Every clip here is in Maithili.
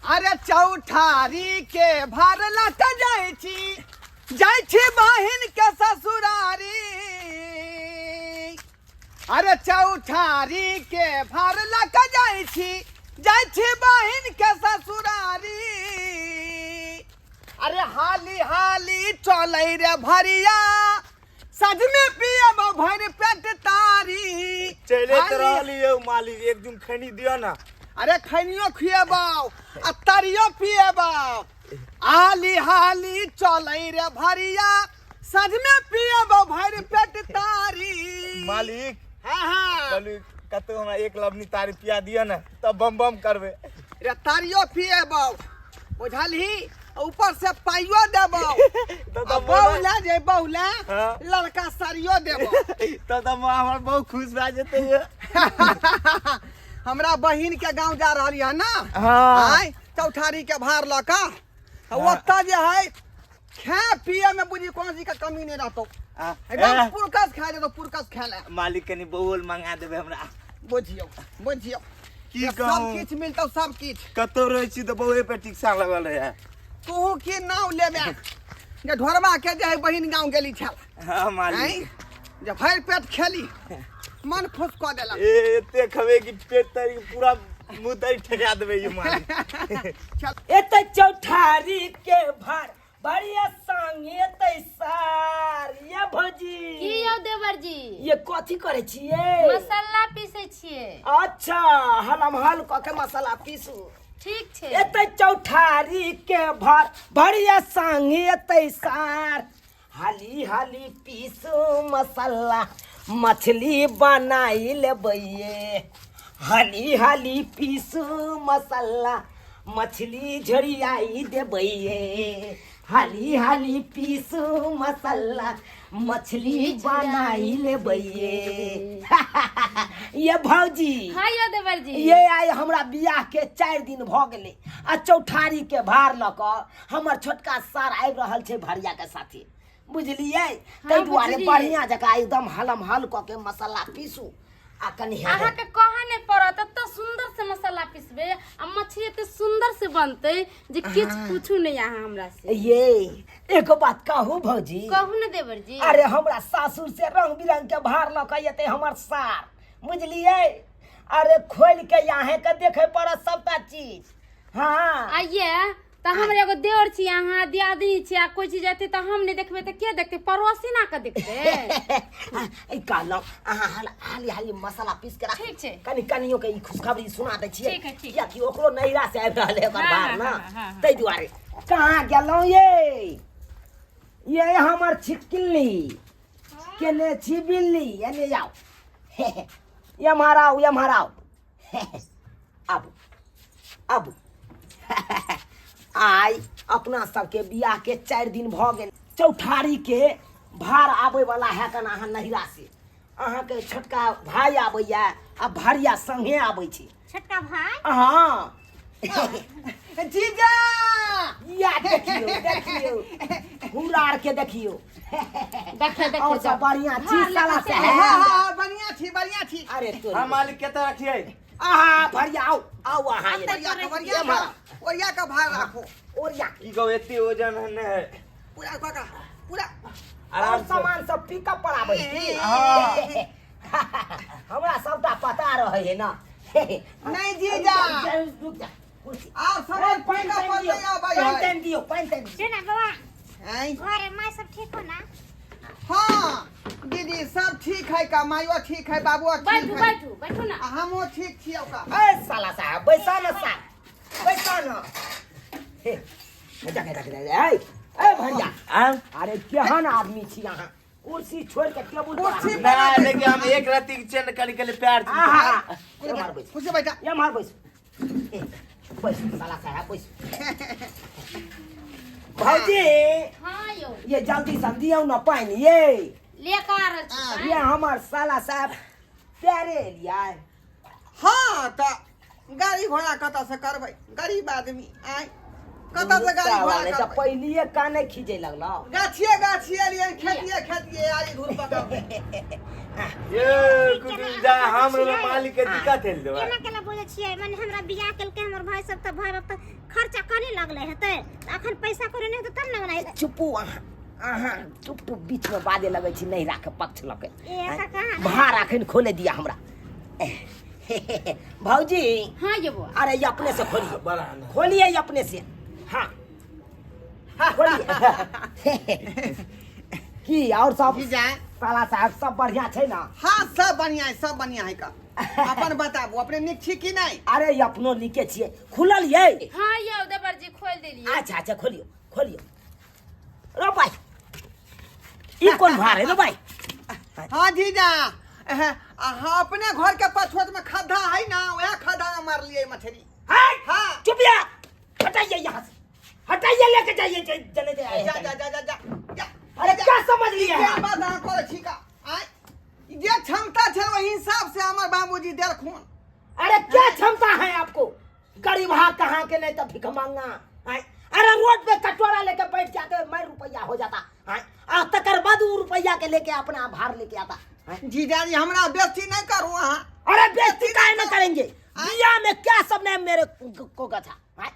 अरे चौठारी के भार लट जाइ छी, जाइ छी बहिन के ससुरारी। अरे चौठारी के भार लट जाइ छी, जाइ छी बहिन के ससुरारी। अरे हाली हाली चलै रे भरिया, सज में पियब भरि पेट तारी। चले तऽ हाली- रहली यौ मालिक, एक दिन खैनी दिअ ना। अरे खैनियो खुएबाउ आ तरियो पिएबाउ। हाली हाली चलै रे भरिया, सज में पियब भरि पेट तारी। मालिक। हाँ हाँ। कहलू कतौ हमरा एक लवनी तारी पिया दिअ ना, तब बम बम करबै। रे तारियो पिएबाउ, बुझलही, ऊपर से पाइयो देबो। तब आ तऽ बौला जे बौला हाँ। लड़का साड़ियो देबो। तब तऽ माँ हमर बहुत खुश भए जेतै यौ। हमरा बहिन के गांव जा रहली है ना। हाँ। आय चौठारी के भार लऽ कऽ आ ओतऽ जे है खाए पिए में बुझी कोनो चीज के कमी नहीं रहतो। एकदम ए, पुरकस खा जेतो, पुरकस खा ले। मालिक कनी बौल मंगा देबै हमरा। बुझियौ बुझियौ की सब कहूँ? किछु मिलतौ, सब किछु। कतौ रहै छी तऽ बौए पे टिक्सा लगल रहै। तू की नाव लेबे जे ढोरबा के जे है बहिन गांव गेली छल। हाँ मालिक। आँय? जे भरि पेट खेली मन खुश कऽ देलक। ए एते खबे कि पेट तरी पूरा मुंह तरी ठेका देबै यो मालिक। चल। एते चौठारी के भार बढ़िया संगे ते सार ये भौजी। की यौ देवर जी? ये कथी करे छियै? मसाला पीसै छियै। अच्छा, हलम हल क के मसाला पीसू। ठीक छै। एते चौठारी के भार बढ़िया संगे ते सार, हाली हाली पीसू मसाला मछली बनाई लेबैये। हाली हाली पीसू मसाला मछली झरियाई देबैये। हाली हाली पीसू मसाला मछली बनाई लेबैये। ये भौजी। हाँ यौ देवर जी। ये आइ हमरा बियाह के 4 दिन भऽ गेलै आ चौठारी के भार लऽ कऽ हमर छोटका सार आबि रहल छै भरिया के साथे, बुझलियै? ताहि दुआरे बुझलियै। बढ़िया जकाँ एकदम हलम हल कऽ के मसाला पीसू आ कनि हेबै। अहाँके कहऽ नहि पड़त, एते सुंदर से मसाला पिसबै आ मछली एते सुंदर से बनतै जे किछु पूछू नहि अहाँ हमरा से। ये एगो बात कहू भौजी? कहू ने देवर जी। अरे हमरा सासुर से रंग बिरंग के भार लऽ के एतै हमर सार, बुझलियै? अरे खोलि के अहें के देखे पड़त सबटा चीज। हाँ। आइए तऽ हमर एगो देवर छी, अहाँ दियादनी छी, आ कोइ चीज एतै तऽ हम नहि देखबै तऽ के देखतै? पड़ोसी ना के देखतै। ई कहलहुँ अहाँ हाली हाली मसाला पीस के राखू। ठीक छै। कनि कनियो के ई खुशखबरी सुना दै छियै। ठीक है, ठीक। कियाकि ओकरो नैहरा से आबि रहल है ओकर हाँ, बार हाँ, ना, हाँ, हाँ, हाँ। ताहि दुआरे। कहाँ गेलहुँ ये? ये हमर छिटकिल्ली केने छी बिल्ली, एने आउ, एम्हर आउ, एम्हर आउ, आबू आबू। आइ अपना सबके बियाह के 4 दिन भऽ गेल। चौठारी के भार आबै वाला है कन अहाँ नहिरा से। अहाँके छोटका भाई आबैया आ भारिया संगे आबै छै। छोटका भाई? हाँ। जीजा। या देखियौ देखियौ हुरार के देखियौ। देखियौ, देखियौ, और सब बढ़िया छी हाँ, साला लगा से के है। हाँ, हाँ, बढ़िया छी, बढ़िया छी। अरे तोरी। हाँ मालिक, केते रखिए? आहा भरिया आओ आओ अहाँ ये। ओरिया के, ओरिया ये मारा। के, ओरिया के भार राखो। ओरिया। की कहू, एते वजन है ने। पूरा काका, पूरा। आराम और से। सामान सब पिकअप पर आबै की? हाँ। हमरा सबटा पता रहै है ना। नहीं जीजा। रुक जा, कुर्सी। आब सामान पानि पिकअप पर दियौ, नहीं आबै पानि है। तानि दियौ, पानि तानि दियौ। जेना बाबा, आँय? घरे माय सब ठीक हो ना? हाँ दीदी सब ठीक है का, माइयो ठीक है, बाबुओ ठीक बैठू है। बैठू बैठू ना। आ हमहूँ ठीक छियै का। ए साला साहब बैसा ना साहब, बैसा ना। हे, जा, जा, जा, जा, ए, ए भैया। आँ? अरे केहन आदमी छी अहाँ, कुर्सी छोड़ के टेबुल पर कुर्सी आबू। ना, लेकिन हम एक रत्ती के चैन कनी कनी प्यार छी। आहा, एम्हर बैस। कुर्सी बैठा। एम्हर बैस। ए, बैस साला साहब बैस। भौजी। हाँ यौ। ये जल्दी से दियौ ना पानि ये। ले के आ रहल छी पानि। ये हमर साला साहब प्यारे एलियै। हाँ तऽ गाड़ी घोड़ा कतऽ से करबै, गरीब आदमी आय कतऽ से गाड़ी घोड़ा तऽ करबै? पहिलिये काने खींचे लगलौ। गाछिए गाछिए एलियै, खेतिए खेतिए आरी धूर पकड़बै। ये कुटुम जा, हम लोग मालिक के दिक्कत हेल देबै। एना केना बोलै छियै? माने हमरा बियाह केलकै हमर भाई सब तऽ भाई बाप तऽ खर्च लगले हेतै तऽ अखन पैसा कौड़ी नहि हेतै तब ने बनाइ। चुपू अहाँ, अहाँ चुप टुप बीच में बाजे लगै छी नैहरा के पक्ष लऽ के। ए काका। भार अखन खोले दिया हमरा। भौजी। हाँ ये बुआ। अरे ये अपने से खोलिए। बड़ा ना। खोलिए ये अपने से। हाँ खोलिए। की और सब जी जाए। साला साहब सब बढ़िया छै ना? हाँ सब बढ़िया है, सब बढ़िया है का। अपन बताबू अपने नीक छी कि नहीं? अरे ये अपनो नीके छियै। खुलल ये? हाँ ये देवर जी खोल देलिए। अच्छा अच्छा खोलियो खोलियो। रो भाई ई कोन भार है रो भाई? हाँ जीजा, हाँ अपने घर के पछोत में खद्धा है ना, वह खद्धा में मार लिए मछली। हाँ चुप या, हटाइए यहाँ से, हटाइए, लेके जाइए, जने दे आए जा, हैं। जा, जा, जा, जा, जा। अरे क्या समझ लिए? क्या बात अहाँ करै छी का? आँय? जे क्षमता छै ओहि हिसाब से हमर बाबूजी देलखुन। अरे क्या क्षमता है आपको? गरीब हा कहाँ के नहीं तो भीख मांगना। आँय? अरे रोड पे कटोरा लेके बैठ जाते मैं रुपया हो जाता। आँय? आ तकर बाद वो रुपया के लेके अपना भार लेके आता। आँय? जीजाजी हमरा बेइज्जती नहीं करू अहाँ। अरे बेइज्जती काहे न करेंगे? बिया में क्या सब नहीं मेरे को गछा। आँय?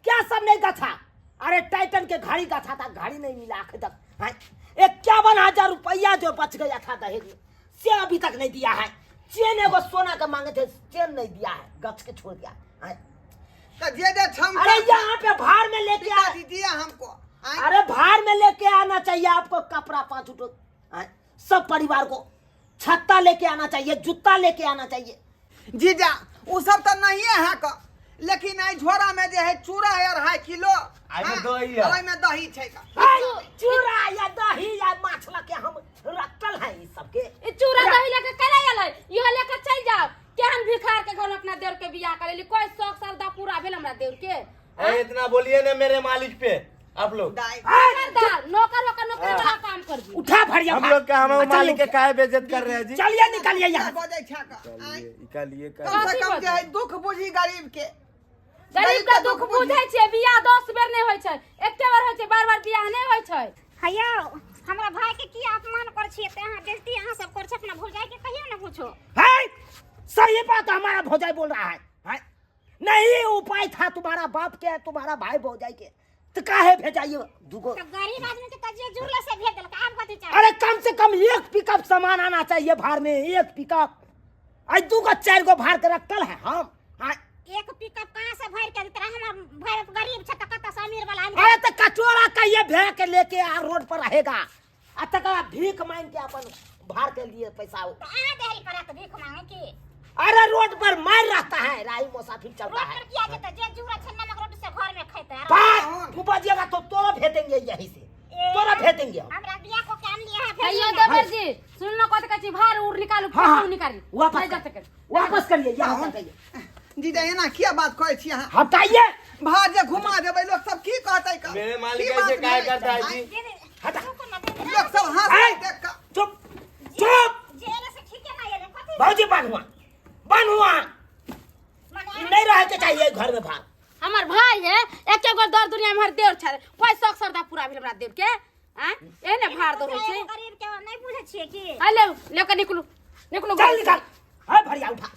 क्या सब नहीं गछा? अरे टाइटन के घड़ी गछा था, घड़ी नहीं मिला आखिर तक। आँय? 51,000 रुपया जो बच गया था दहेज में से अभी तक नहीं दिया है। चेन एगो सोना का मांगे थे, चेन नहीं दिया है, गछ के छोड़ दिया। आँय? तो जे जे क्षमता अरे यहाँ पे भार में लेके आ। पिताजी दिया हमको। आँय? अरे भार में लेके आना चाहिए आपको कपड़ा 5 ठो। आँय? सब परिवार को छत्ता लेके आना चाहिए, जूता लेके आना चाहिए। जीजा वो सब तो नहीं है का, लेकिन आई झोरा में जे है चूड़ा है 2.5 किलो। आई में हाँ, दही है। आई में दही छै का। आई चूड़ा या दही या माछ लके हम रखल है ई सबके। ई चूड़ा दही लेके केना आयल है? इहो लेके चल जाओ। केहन भिखार के घर में अपना देवर के बियाह करेली, कोई शौक श्रद्धा पूरा भेल हमरा देवर के? अरे इतना बोलिए ना मेरे मालिक पे आप लोग। दाई। नौकर नौकर होकर नौकरी वाला काम कर दी। उठा भरिया हम भाग। लोग का हमारे अच्छा, मालिक के उठा। काहे बेइज्जत कर रहे हैं जी? चलिए निकालिए यहाँ से। बजै छै का। आँय। निकालिए, निकालिए। कम से कथी कम बजै? जे है दुख बुझी गरीब के। गरीब के दुख बुझै छियै, बियाह 10 बेर नहि होइ छै, एके बेर होइ छै, बार बार बियाह नहि होइ छै। हैयौ हमरा भाई के की अपमान कर छियै ते अहाँ बेइज्जती अहाँ सब कर छै, अपना भौजाई के कहियो ना पूछो। है सही बात हमारा भौजाई बोल रहा है। है नहीं उपाय था तुम्हारा बाप के तुम्हारा भाई भौजाई के, तो काहे भेजाइए दुगो? तो गरीब आदमी के तजिए जुड़ले से भेज देलक, आब कथी चाही? अरे कम से कम 1 पिकअप सामान आना चाहिए भार में, 1 पिकअप। आज 2 गो 4 गो भार के रखल है हम। हाँ। 1 पिकअप कहाँ से भर के देते? हमर भाई गरीब छै त कतऽ से अमीर वाला आदमी? अरे तो कटोरा कहिए भे के लेके आ रोड पर रहेगा, आ तकर बाद भीख मांग के अपन भार के लिए पैसा हो। तो अहाँ देहरी पर त भीख मांगे की? अरे रोड पर मार रहता है, राही मुसाफिर चलता रोड है। पर किया जेतै? जे जुड़ा छै नमक रोटी से घर में खैतै। बात तू बजिएगा तो तोरा भेजेंगे यहीं से, तोरा भेजेंगे हम। हमरा बियाह को के आनलिए है भेज हैयो दिना। देवर जी सुन न कथि कहै छी, भार उर निकालू, हाँ, हाँ। फोटो निकालू। वापस नहीं जा कर। सकै। वापस करिए, यहाँ से करिए। जीजा एना किया बात कहै छी अहाँ? हटाइए। भार जे घुमा देबै लोक सब की कहतै का? मेरे मालिक की बात ऐसे काहे भेलै? करता है जी? दीदी, हटा। रुकू ना दीदी। लोक सब हंसतै आय। देख कऽ। चुप चुप। जे एले से ठीके ना एले, कथी? भौजी बान्हुआ बान्हुआ मने नहीं रहे के चाहिए घर में भार। हमर भाई है एके गो दर दुनिया में हमर देवर छै, कोई शौक श्रद्धा पूरा भेल हमरा देवर के? आँय? एहने भार दो छै। गरीब के नहीं बुझै छियै की? आ ले ले के निकलू निकलू चल निकल। है भरिया उठा।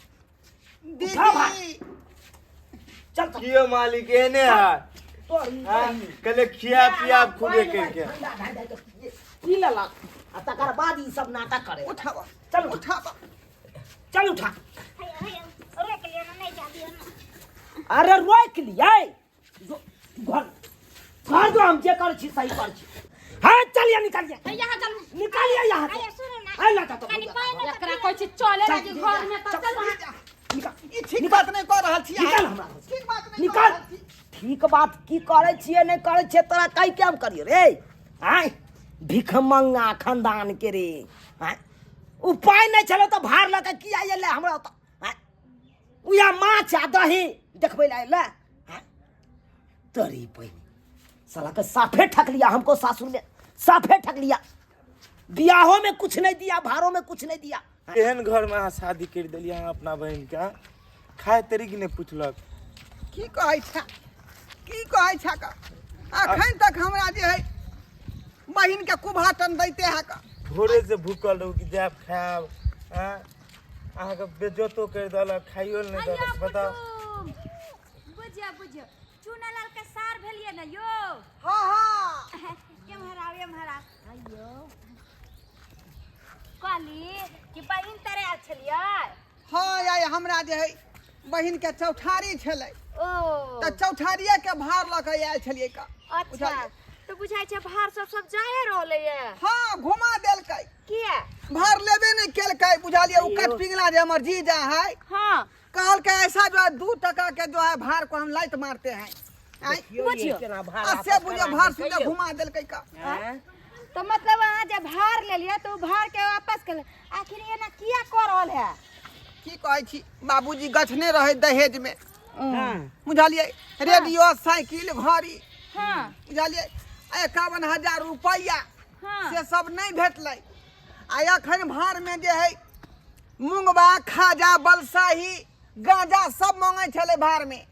दीदी। उठा भाई। चल चल। कियो मालिक एहने है? तोरी हाँ, कहले खिया पिया खूबे करके। ठंडा ढाई ढाई के पी लेलक आ तकर बाद ई सब नाटक करे। उठाबऽ। चल उठा। उठाबऽ। चल उठा। हैया, हैया, रोक लियौ ना, नहीं जा दियौ ना। अरे रोक लियै। घर घर जो हम जे करै छी सही करै छी। हाँ चलिए निकालिए। यहाँ चल। निकालिए यहाँ से। हैया, सुनू ना। है लता तो कनी पानि एकरा तऽ कहै छी चले चल, लागी घर में तऽ चल वहाँ। निकाल। ई ठीक बात नहीं कह रहल छी अहाँ। निकाल हमरा घर से। ठीक बात नहीं कह निकाल। रहल छी। ठीक बात की करै छियै नहि करै छियै तोरा कहि के हम करियो रे? आँय भिखमंगा खानदान के रे। आँय उपाय नहि छलै तऽ भार लऽ के किया एलै हमरा ओतऽ? आँय उएह माछ आ दही देखबै लए एलै। आँय तोरी बहिन साला के साफे ठक लिया हमको, सासुर में साफे ठक लिया, बियाहो में कुछ नहीं दिया, भारो में कुछ नहीं दिया। एहन घर में अहाँ शादी कर देलियै अहाँ अपना बहिन के, खाय तरीक नहि पुछलक। की कहै छै, की कहै छै का? अखन तक हमरा जे है बहिन के कुभाटन दैते है का। भोरे से भूखल रहू कि जायब खायब, आँय? अहाँके बेज्जतो करि देलक, खाइयो लए नहि देलक, बताउ। बुझियो बुझियो चुनालाल के सार भेलिए छियै ने यौ? हाँ हाँ। एम्हर आउ, एम्हर आउ। अयौ, कहली कि बहिन तरे आयल छलियै? हाँ यार, हमरा जे है बहिन के चौठारी छलै। ओ। तऽ चौठारिये के भार लऽ के आयल छलियै का। अच्छा। बुझलियै? तऽ बुझाइ छै भार सब सब जाए रहलै ये। हाँ, घुमा देलकै। किया? भार लेबे नहि केलकै, बुझलियै? ओ कटपिंगला जे हमर जीजा है। हाँ। कहलकै ऐसा जो है 2 टका के जो है भार को हम लात मारते हैं। आँय? बुझियौ। केना भार आ से आपस बुझियौ करा भार देलकै सीधे यौ। घुमा देलकै का। आँय? तऽ मतलब अहाँ जे भार लेलियै तऽ ओ भार के वापस केल, आखिर एना किया कऽ रहल है? की कहै छी, बाबूजी गछने रहे दहेज में। हाँ। बुझलियै? रेडियो, साइकिल, घड़ी। बुझलियै? 51,000 रुपैआ। से सब नहि भेटलै। आ एखन भार में जे है मूंगबा, खाजा, बलसाही, गांजा सब मांगै छलै भार में,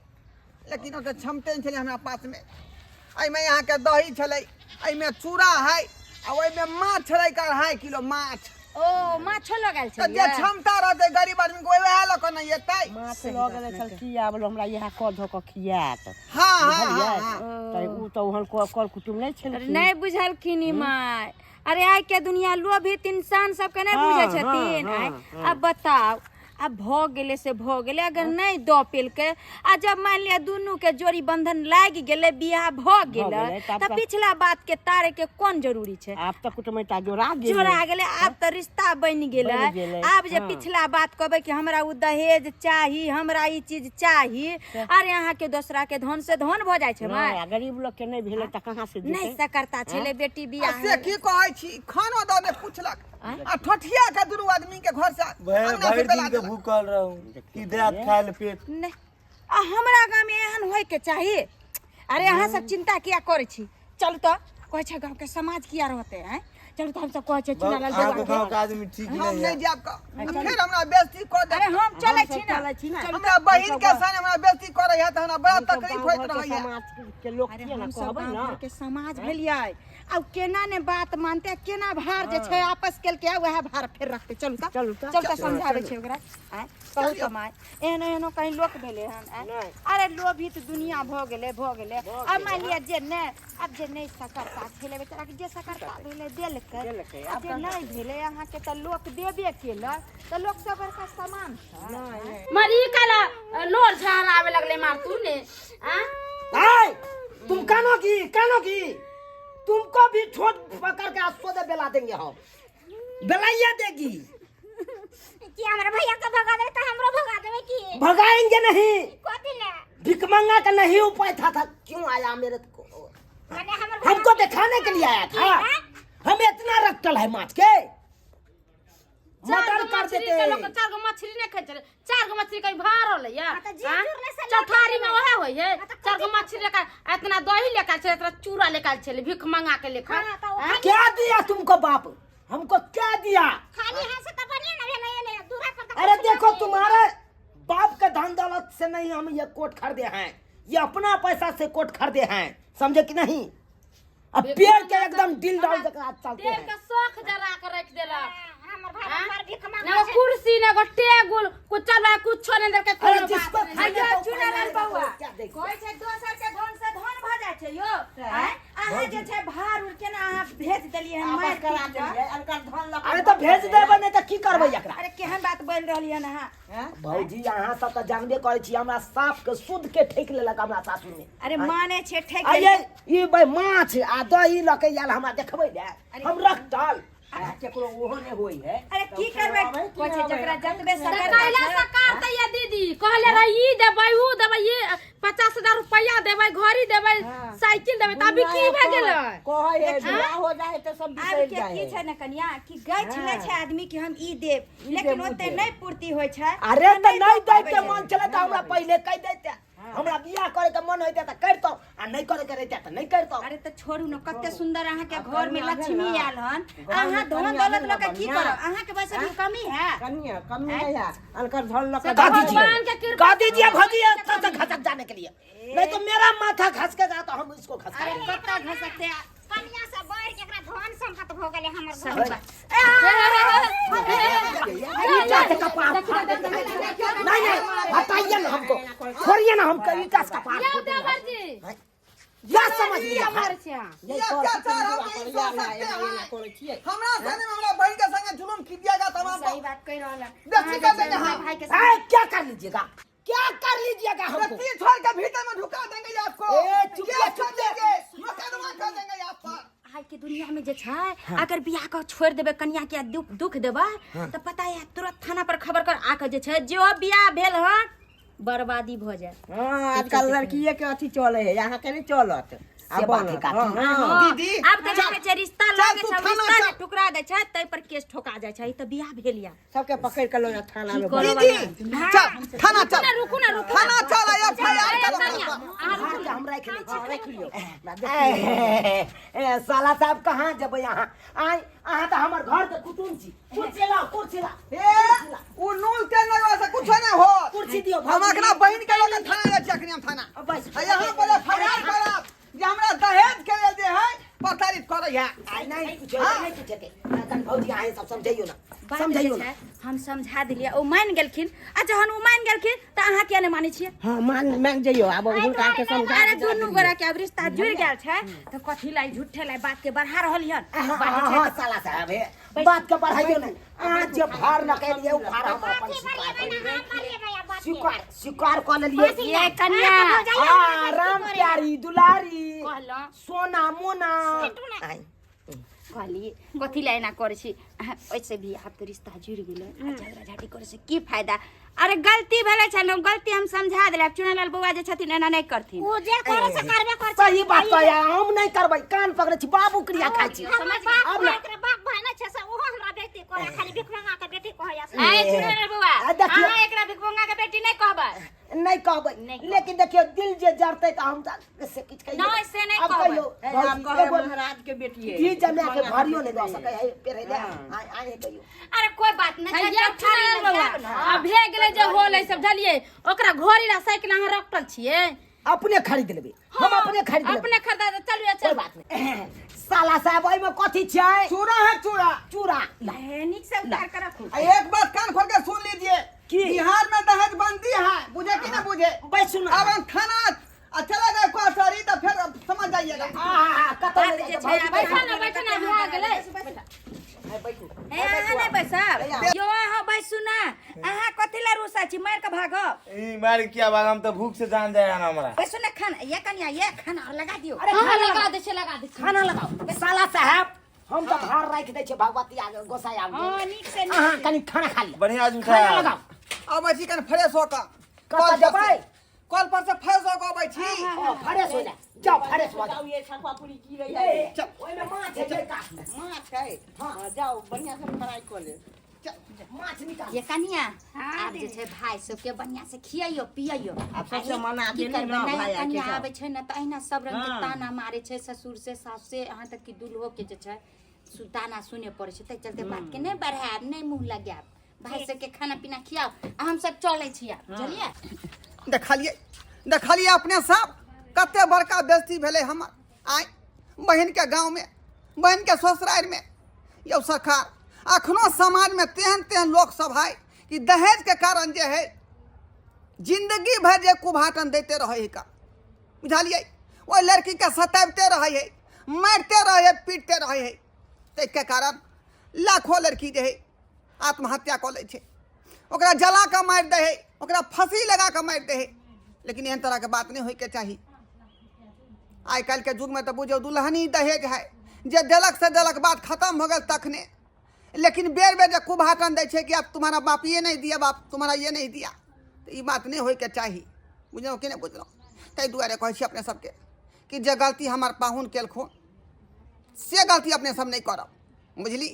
लेकिन ओते क्षमते नहि छलै हमरा पास में। एहिमे अहाँके दही छलै, एहिमे चूड़ा है आ ओहिमे माछ छलै, 2.5 किलो माछ। ओ, माछो लगायल तऽ जे छलियै? क्षमता रहतै गरीब आदमी के, वएह लऽ कऽ नहि एतै। माछ लऽ गेलै छल की आब हमरा इएह कऽ धऽ कऽ खियात। हाँ हाँ। बुझलियै? हाँ हाँ। तऽ ओ तऽ ओहन कर कुटुम नहि अरे छलखिन। नहि बुझलखिन ई माय। अरे, आइ के दुनिया लोभित इंसान सबके नहि बुझै छथिन। आइ आब बताउ, आब भऽ गेलै से भऽ गेलै। अगर नहि दऽ पेलकै आ जब मानि लिअ दुनू के जोड़ी बंधन लागि गेलै, बियाह भऽ गेलै, गेलै, तब तऽ पिछला बात के तारे के कोन जरूरी छै? आब तऽ कुटुमैता जोड़ा गेलै। जोड़ा गेलै, आब तऽ रिश्ता बनि गेलै। बनि गेलै, आब जे पिछला बात कहबै कि हमरा ओ दहेज चाही, हमरा ई चीज चाही, अरे अहाँके दोसरा के धन से धन भऽ जाइ छै माय। नहि, आ गरीब लोग के नहि भेलै तऽ कहाँ से नहि देतै? सकरता छलै बेटी आ बियाह। से की कहै छी, खानो दऽ नहि पुछलक आ ठठिया के दुनू आदमी के घर से भरि अंगना से भरि बेला दिन के देलक। भूखल रहूं, की देत खाय ले पेट? नहि, आ हमरा गाममे एहन होइके चाही। अरे, अहाँ सब चिंता किया करै छी? चलू तऽ, कहै छै गाँवके समाज किया रहतै? आँय, चलू तऽ, हमसब कहै छै चुनालाल अहाँके देवाके। गाँव के आदमी ठीक हम नहीं नहि है। जायब कऽ, फेर हमरा बेइज्जती कऽ अरे देत। हम चलै छी ने। चलै छी ने। हमरा बहिन के संग हमरा बेइज्जती करै है तऽ हमरा बड़ा हमसब तकलीफ गाँव होइत घरके रहैया। समाज के लोक अरे, छियै ने, हमसब कहबै गाँव ने। घरके समाज भेलियै, आब केना ने बात मानते, केना भार जे छै आपस केलकै, वएह भार फेर रखते। चलू तऽ। चलू तऽ। चल तऽ, समझाबै छै ओकरा। आँय, कहू तऽ माय, एहन एहनो कहीं लोक भेलै हन? आँय? नहि। अरे, लोभित दुनिया भऽ गेलै, भऽ गेलै। आब मानि लिअ जे नहि, आब जे नहि सकरता छलै बेचाराके, जे सकरता भेलै देलकै। देलकै, आ जे नहि भेलै अहाँके, तऽ लोक देबे केलक, तऽ लोक सब बड़का सामान छै। मरी काला लोर झाड़ आवे लगले, मार तू ने आ। ऐ, तुम कानो की, कानो की, तुमको भी ठोक पकड़ के आज सोदे बेला देंगे हम, बेलाइया देगी। कि हमरा भैया के भगा देबै तऽ हमरो भगा देबै की? भगाएंगे नहीं। कथी ले? भिखमंगा का नहीं उपाय था क्यों आया मेरे को? माने हमर हमको दिखाने के लिए आया था? हम इतना रखल है माछ के चार मर्डर गो कर मछली देते। के लोक चार गो मछली नहीं खाइ छलै, चार गो मछली कहीं भार होलै या? हाँ, तऽ जीव हाँ? जुड़ले से चौठारी में वएह होइ है। हाँ, तऽ चार गो मछली लेकर, इतना दही लेकर छलै, इतना चूड़ा लेकर छलै, भीख मंगा के लेकर। हाँ, तऽ ओ क्या दिया तुमको बाप? हमको क्या दिया? खाली हाथ से तऽ बढ़िया ना भेलै, एलै दूरा पर तऽ अरे कुछ देखो, ना। तुम्हारे बाप के धन दौलत से नहीं हम ये कोट खरीदे हैं, ये अपना पैसा से कोट खरीदे हैं, समझे कि नहीं? अब पेड़ के एकदम दिल डाल के चलते देह हैं। के शौख जरा के रख देलक। हाँ, हमर भाई हाँ? पर भीख ना मांगै एगो छै। कुर्सी, ना एगो टेबुल, कुछ चल रहा, कुछो नहीं देलकै। अरे कोनो बात जिसको नहीं। खाने अयो को चुनालाल उपाय नहीं, बौआ, क्या देख? कहै छै दोसर के धन से धन भऽ जाइ छै यौ। आँय, अहाँ जे छै भार उर केना अहाँ भेज देलियै हन मारि करा पीट कऽ? देलियै, अनकर धन लऽ कऽ। अरे तऽ भेज देबै, नहि तऽ की करबै एकरा? अरे, केहन बात बोलि रहलियै हन अहाँ? भौजी, अहाँ सब तऽ जानबे करै छी, हमरा साफ के शुद्ध के ठकि लेलक हमरा सासुर में। अरे, माने छै ठकि आ ये लेलकै। ई भाई माछ आ दही लऽ के आयल हमरा देखबै ले, हम रखतल केकरो ओहो नहि होइ है। अरे, की करबै? कहै छै जकरा जतबे तऽ सकरता कैला छै। सरकार तऽ ये दीदी कहले रही ई देबै, ऊ देबै, ये 50,000 रुपया देबै, घड़ी देबै, साइकिल देबै, तऽ अभी की भए गेलै? कहै है बियाह हो जाइ है तऽ सब आब बिसरि के जाइ की है। छै ने कनिया, कि गछि लै छै आदमी कि हम ई देब, लेकिन देब, ऊ ओते देब। नहि पूर्ति होइ छै। अरे तऽ नहि दऽ दै पाबै के छै। मन छलै तऽ हमरा पहिले कहि दैते। हमरा बियाह करे के मन होइते तऽ करितहुँ आ नहि करे के रहिते तऽ नहि करितहुँ। अरे तऽ छोड़ू ने, कते सुंदर अहाँके घर में कनिया भेल लक्ष्मी ने। आयल हन। घर अहाँ में धन कनिया दौलत भेल लऽ के ने की बढ़िया। करब? अहाँके वैसे भी कमी है? कनिया कमी नहीं है, अनकर धन लऽ के कह भगवान के दीजिए, कृपा कह दीजिए भौजी, अच्छा से घसक जाने के लिए, नहीं तो मेरा माथा घसकेगा तो हम इसको अरे घसकाएंगे। कत्ता घसकते? कनिया से बढ़ के एकरा धन संपत्ति भऽ गेलै हमर घर सही बात। ईटा से कपार फाड़ देंगे। नहीं नहीं, हटाइए ना हमको, छोड़िए ना हमको, ईटा से कपार यौ फोड़ देंगे। देवर जी। या समझ लिया अमर छै अहाँ। ये अत्याचार हम नहीं सह सकते हैं। हमरा संगे में हमरा बहन के संगे जुलुम कीजिएगा तमाम सही बात कह रहल है। देखी कर देंगे हम। भाई के ए, क्या कर लीजिएगा, क्या कर लीजिएगा हमको? रस्सी छोड़ के भीतर में ढुका देंगे आपको। ए, चुप ये जा, कर चुप जा। देंगे, मुकदमा कर देंगे आप पर। आइ के दुनिया में जे छै अगर बियाह के छोड़ देबै कनिया के दुख दुख देबै तऽ पता है तुरंत थाना पर खबर कर आके जे छै जो बियाह भेल हन बर्बादी भऽ जाए। हाँ, आजकल लड़किए के अथी चले है, यहाँ के नहीं चलत। से बात है काकी। हाँ, हाँ। दीदी, आब तऽ देखै छै रिश्ता चल लागे तू छै थाना रिश्ता जे चल। ठुकरा दै छै ताहि पर केस ठोका जाइ छै। ई तऽ बियाह भेल या सबके पकड़ के लो जा थाना में। करब? दीदी चल थाना चल, रुकू ना, रुकू। थाना चल, एफ I R करो। कनिया, अहाँ रुकू। भार के हम राखि लै छी। रख लियो। ए, ए, साला साहब कहाँ जेबै अहाँ? आइ अहाँ तऽ हमर घर के कुटुम छी। कुर्सी लाओ, कुर्सी लाओ। ए उ नून तेल लगवा से कुछ नहीं हो। कुर्सी दियौ। हम अखना बहन के लगे थाना जाइ छी, अखनी हम थाना। बस। आ यहाँ पर एफ I R करब जे हमरा दहेज के लेल जे है प्रताड़ित करै है। आइ नहीं कुछ नहीं कुछ के तन भौजी अहाँ सब समझैयो ना, बात जे समझैयो ना। छै, हम समझा दिलियै, ओ मानि गेलखिन। आ जहन ओ मानि गेलखिन तऽ अहाँ किया नहि मानै छियै? हाँ, मान मान जइयो आब हुनका के समझा। अरे दुनू गोरा के आब रिश्ता जुड़ि गेल छै तऽ कथी लाई झूठे लाई बात के बढ़ा रहल हन? हाँ बात हाँ जे छै हाँ, साला साहब हे बात के बढ़ाइयो ना। अहाँ जे भार न कैलियै उ भार हम अपन स्वीकार बढ़िए ना, हम बढ़िए भैया बात के। स्वीकार स्वीकार कऽ लेलियै। ये कनिया हाँ, राम प्यारी दुलारी कहलहुँ सोना मोना। आइ कहली कथी ला एना करै छी अहाँ? ओहिसँ भी आब तऽ रिश्ता जुड़ि गेलै, आ झगड़ा झाटी करै से की फायदा? अरे गलती भेलै छै ने, गलती हम समझा देलै। आब चुनालाल बौआ जे छथिन एना नहि करथिन। ओ जे करे से करबे कर। सही बात कहै, हम नहीं करबै, कान पकड़ै छी, बाबू क्रिया खाइ छी। हमर बाप अब ना। भाई के बाप भाई नहीं छै से ओहो हमरा बेटी करे, खाली भिख मंगा के बेटी कहैया से। ऐ चुनालाल बौआ, आ, देखियौ। अहाँ एकरा भिखमंगा के बेटी नहि कहबै। नहीं कहबै, नहि कहबै। लेकिन देखियौ दिल जे जरतै तऽ हम तऽ से किछु कहियौ नहि, से नहि आब कहबै। कहियौ आप भौजी, कहे एगो महाराज के बेटी है। घी जमा के भरियो नहि दऽ सकै है पेरै ले आइ आइ कहियौ। अरे कोई बात नहि छै, हैया चौठारी चुनालाल लग बौआ, जायब ने। आ भे गेलै जे होलै सब बुझलियै। ओकरा घड़ी ला साइकिल अहाँ रखल छियै? अपने खरीद लेबै हम, अपने खरीद लेबै। अपने खरीदा दे, चलू कोई चलू। बात नहीं। साला साहब एहिमे कथी छै? चूड़ा है, चूड़ा। चूड़ा ला। हे, नीक से उतार के रखू। आ एक बात कान खोल के सुन लीजिए की? बिहार में दहेज बंदी है, बुझे कि ना बुझे? बैसू ना। अब हम थाना आ चला गए कचहरी तो फिर समझ जाइएगा। आ कतौ बात नहि जे जाइ छै, छै, भौजी, आब बैठो ना, बैठो ना, भए गेलै। हे, अहाँ नहि बैसब यौ? अहाँ बैसू ना। अहाँ कथी ला रुसा छी? मारि के भागब। ई मार किया बाग, हम तो भूख से जान जाए ना हमरा। बैसू ना, खाना ये कनिया ये खाना और लगा दियौ। अरे हाँ, खाना लगा दै छियै, लगा दै छियै। खाना लगाओ साला साहब, हम तऽ भार राखि दै छियै भगवती आगे गोसाई आगे। हाँ, नीक से। अहाँ कनि खाना खा लिअ। बढ़िया आज खाना उठा लगाओ। अबै छी कनि फ्रेश होकर। कतऽ जेबै? कल पर से फ्रेश होकर अबै छी। ओ, फ्रेश हो जा, जाओ फ्रेश हो जाओ। जाओ, ये सखुआ पूरी की रही है। चल। ओहिमे माछ है जे काट। माछ है? हाँ, जाओ बढ़िया से फ्राई कर ले। माछ निकाल। ये कनिया, आब जे छै भाई सबके बढ़िया से खियाइयो पियाइयो। आब सबसे मना की देली करबै? ना नया भाई आके कनिया जाओ। आबै छै ने तऽ अहिना सब रंग के हाँ। ताना मारे छै, ससुर से सास से, यहाँ तक कि दुल्हो के जे छै सु ताना सुने पड़ै छै। ताहि चलते बात के नहि बढ़ायब, नहि मुँह लगायब। भाई सबके खाना पीना खियाओ आ हम सब चलै छी आब, बुझलियै? देखलियै, देखलियै अपने सब कते बड़का बेइज्जती भेलै हमर आइ बहिनके गाँवमे, बहिनके ससुरारिमे। यौ सरकार, अखनो समाजमे तेहन तेहन लोक सब है कि दहेजके कारण जे है जिंदगी भरि जे कुभाटन दैते रहै है का, बुझलियै? ओहि लड़कीके सताबिते रहै है, मारिते रहै है, पीटते रहै है। ताहिके कारण लाखों लड़की जे है आत्महत्या कऽ लै छै, ओकरा जला कऽ मारि दै है, ओकरा फाँसी लगा कऽ मारि दै है। लेकिन एहन तरहके बात नहि होइके चाही। आइ काल्हिके युगमे तऽ बुझियौ दुल्हनी दहेज है, जे देलक से देलक, बात खतम हो गेल तखने। लेकिन बेर बेर जे कुभाटन दै छै कि आब तुम्हारा बाप ये नहीं दिया, बाप तुम्हारा ये नहीं दिया, तऽ ई बात नहि होइके चाही। बुझलहुँ कि नहि बुझलहुँ? ताहि दुआरे कहै छी अपने सबके कि जे गलती हमर पाहुन केलखुन से गलती अपने सब नहि करब, बुझली?